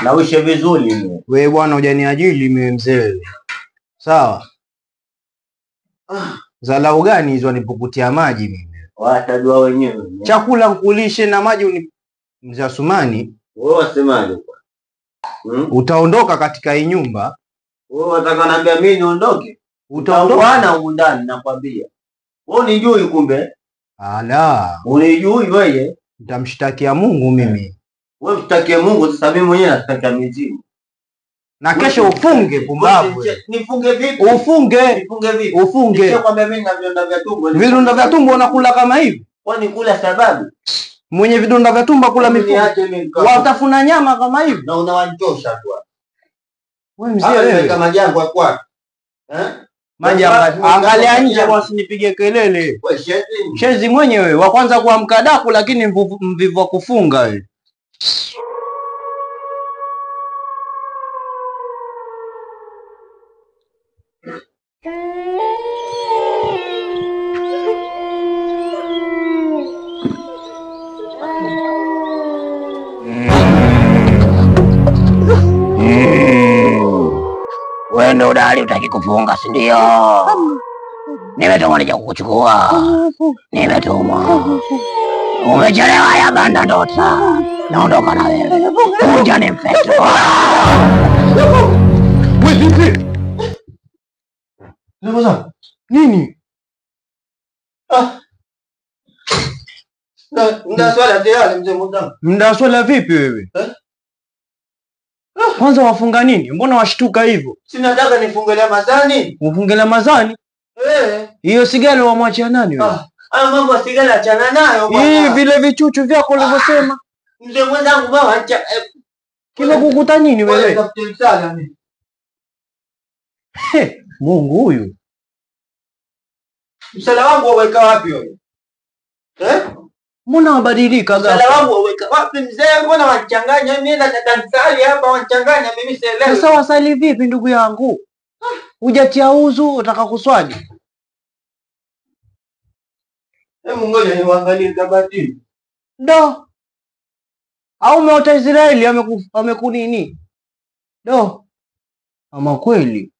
Na uishe vizuri mimi. Wewe bwana hujaniajiri mimi mzee. Sawa. Zalau gani hizo wanipukutia maji mimi? Watajua wenyewe. Chakula nkulishe na maji uni... Mzee Asumani, Wewe wasemaje? Utaondoka katika hii nyumba. Wewe unataka niambia mimi niondoke? Utaondoka huko ndani nakwambia. Wewe unijui kumbe? Ala. Unijui wewe? Nitamshtakia Mungu mimi. Wewe mshtakie Mungu, sasa mimi mwenyewe nashtakia mizimu. Na kesho ufunge pumbavu. Nifunge vipi? Ufunge. Nifunge vipi? Ufunge. Nishakwambia mimi na vidonda vya tumbo. Vidonda vya tumbo unakula kama hivi? Kwani kula sababu? Mwenye vidonda vya tumbo kula mifugo. Watafuna nyama kama hivi? Na unawanchosha tu. Wewe mzee wewe. Kama jangwa kwako. Eh? Maji angalia nje wasinipige kelele. Wewe shezi. Shezi mwenyewe wa kwanza kuamka daku lakini mvivu wa kufunga wewe. Wewe ndio udali utaki kufunga, si ndio? Nimetumwa nije kukuchukua. Nimetumwa. Umechelewa ya banda ndota. Naondoka na wewe. Kuja ni mfeto. Wewe vipi? Nini? Mda swala tayari mzee mwanangu. Mda swala vipi wewe? Kwanza wafunga nini? Mbona washtuka hivyo? Sina nataka nifunge mazani. Ufunge mazani? Eh. Hiyo sigara wamwachia nani wewe? Hayo mambo ya sigara achana nayo bwana. Hii vile vichuchu vyako ulivyosema. Mzee mwenzangu baba kile kukuta nini wewe? Tafute msala mimi. Mungu huyu. Msala wangu waweka wapi wewe? Eh? Mbona wabadilika ghafla? Msala wangu waweka wapi mzee? Mbona wanichanganya? Mimi nataka nisali hapa wanichanganya mimi sielewi. Sasa wasali vipi ndugu yangu? Hujatia uzu unataka kuswali? Hebu ngoja niangalie kabati. Do. Au umeota Israeli amekunini? Do. Ama kweli.